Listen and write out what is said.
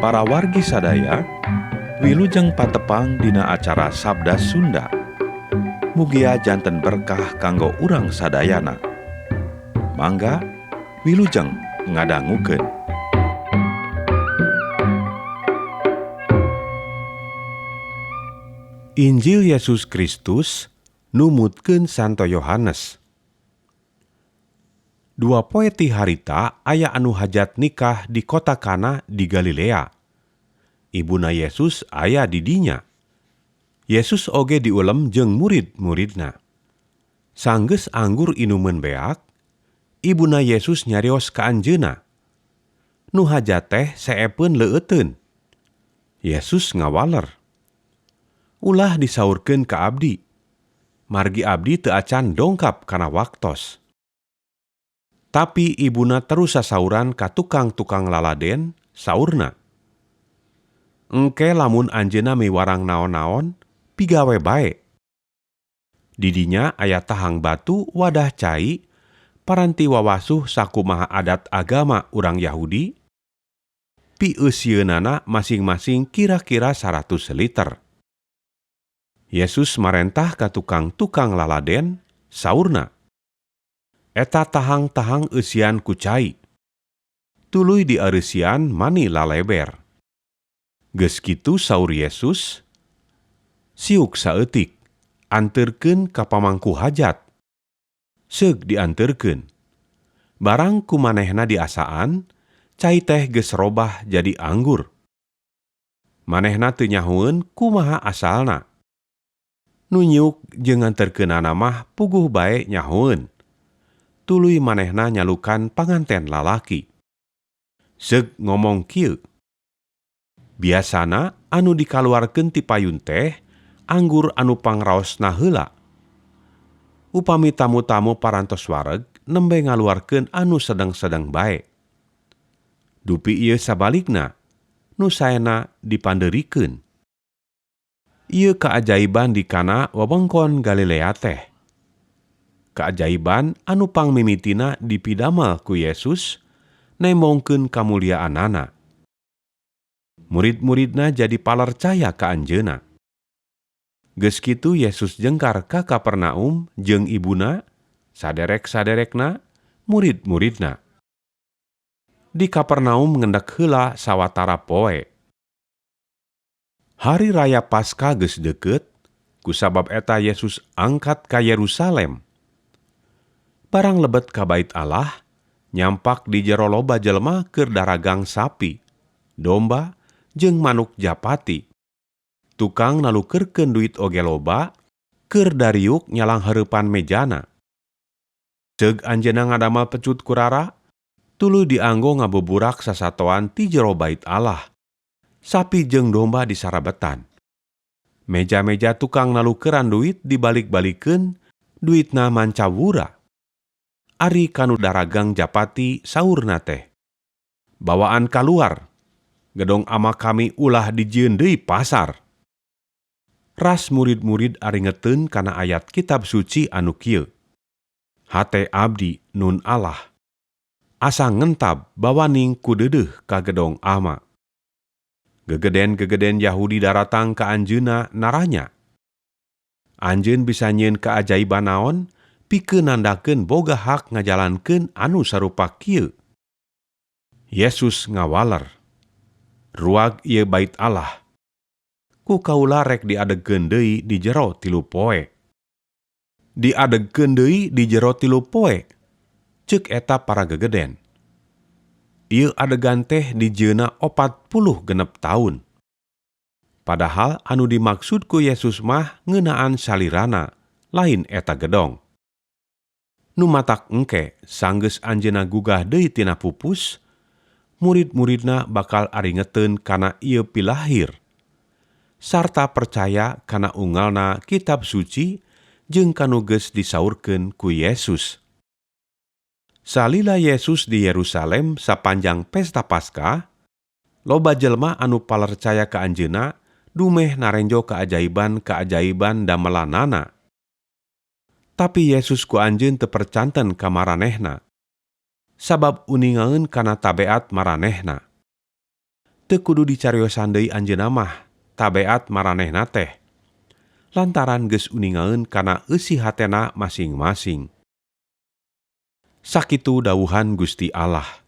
Para wargi sadaya, wilujeng patepang dina acara Sabda Sunda. Mugia janten berkah kanggo urang sadayana. Mangga wilujeng ngadangukeun. Injil Yesus Kristus numutkeun Santo Yohanes. Dua poe ti harita aya anu hajat nikah di kota Kana di Galilea. Ibuna Yesus aya di dinya. Yesus oge diulem jeung murid-muridna. Sanggeus anggur inumeun beak, ibuna Yesus nyarios ka anjeunna. Nu hajat teh seepeun leueuteun. Yesus ngawaler. Ulah disaurkeun ka abdi. Margi abdi teu acan dongkap kana waktos. Tapi ibuna terus sasauran ka tukang-tukang laladen, saurna. Engke lamun anjeunna miwarang naon-naon, pigawe bae. Didinya aya tahang batu wadah cai, paranti wawasuh sakumaha adat agama urang Yahudi, pieusieunnana masing-masing kira-kira 100 liter. Yesus marentah ka tukang-tukang laladen, saurna. Eta tahang-tahang eusian ku cai. Tuluy diareusian mani laleber. Geus kitu saur Yesus, siuk saeutik, anterkeun ka pamangku hajat. Seug dianterkeun. Barang ku manehna diasaan, cai teh geus robah jadi anggur. Manehna teu nyahoeun kumaha asalna. Nu nyiuk jeung nganterkeunana mah puguh bae nyahoeun. Tuluy manehna nyalukan panganten lalaki. Seug ngomong kieu. Biasana anu dikaluarkeun ti payun teh anggur anu pangraosna heula. Upami tamu-tamu parantos wareg nembe ngaluarkeun anu sedeng-sedeng bae. Dupi ieu sabalikna, nu saena dipandeurikeun. Ieu kaajaiban di Kana wewengkon Galilea teh. Kaajaiban anu pangmimitina dipidamel ku Yesus nembongkeun kamuliaanana. Murid-muridna jadi palercaya ka anjeunna. Geus kitu Yesus jengkar ka Kapernaum jeung ibuna, saderek-saderekna, murid-muridna. Di Kapernaum ngendek heula sawatara poe. Hari raya Paskah geus deukeut, kusabab eta Yesus angkat ka Yerusalem. Barang lebet ka Bait Allah, nyampak di jero loba jelema keur daragang sapi, domba, jeung manuk japati. Tukang nalukeurkeun duit oge loba, keur dariuk nyalang hareupan mejana. Ceug anjeunna ngadamel pecut kurara, tuluy dianggo ngabuburak sasatoan ti jero Bait Allah. Sapi jeung domba disarabetan. Meja-meja tukang nalukeran duit dibalik-balikeun, duitna mancawura. Ari kanu daragang japati saurna teh. Bawaan kaluar, gedong ama kami ulah dijieun deui pasar. Ras murid-murid aringeteun kana ayat kitab suci anu kieu. Hate abdi nun Allah. Asa ngentab bawaning kudeudeuh ka gedong ama. Gegeden-gegeden Yahudi daratang ka anjeunna naranya. Anjeun bisa nyieun keajaiban naon? Pikeun nandakeun boga hak ngajalankeun anu sarupa kieu. Yesus ngawaler. Ruag ieu Bait Allah. Ku kaula rek diadegkeun deui di jero 3 poe. Diadegkeun deui di jero 3 poe. Ceuk eta para gegeden. Ieu adegan teh dijieunna 46 taun. Padahal anu dimaksud ku Yesus mah ngeunaan salirana, lain eta gedong. Nu matak engke sanggeus anjeunna gugah deui tina pupus, murid-muridna bakal aringeteun kana ieu pilahir, sarta percaya kana ungalna kitab suci jeung kanu geus disaurkeun ku Yesus. Salila Yesus di Yerusalem sapanjang pesta Paskah, loba jelema anu palercaya ka anjeunna dumeh narenjo keajaiban-keajaiban damelanana. Tapi Yesus ku anjeun teu percanten ka maranehna, sabab uningaeun kana tabeat maranehna. Teu kudu dicariosan deui anjeunna mah tabeat maranehna teh. Lantaran geus uningaeun kana eusi hatena masing-masing. Sakitu dawuhan Gusti Allah.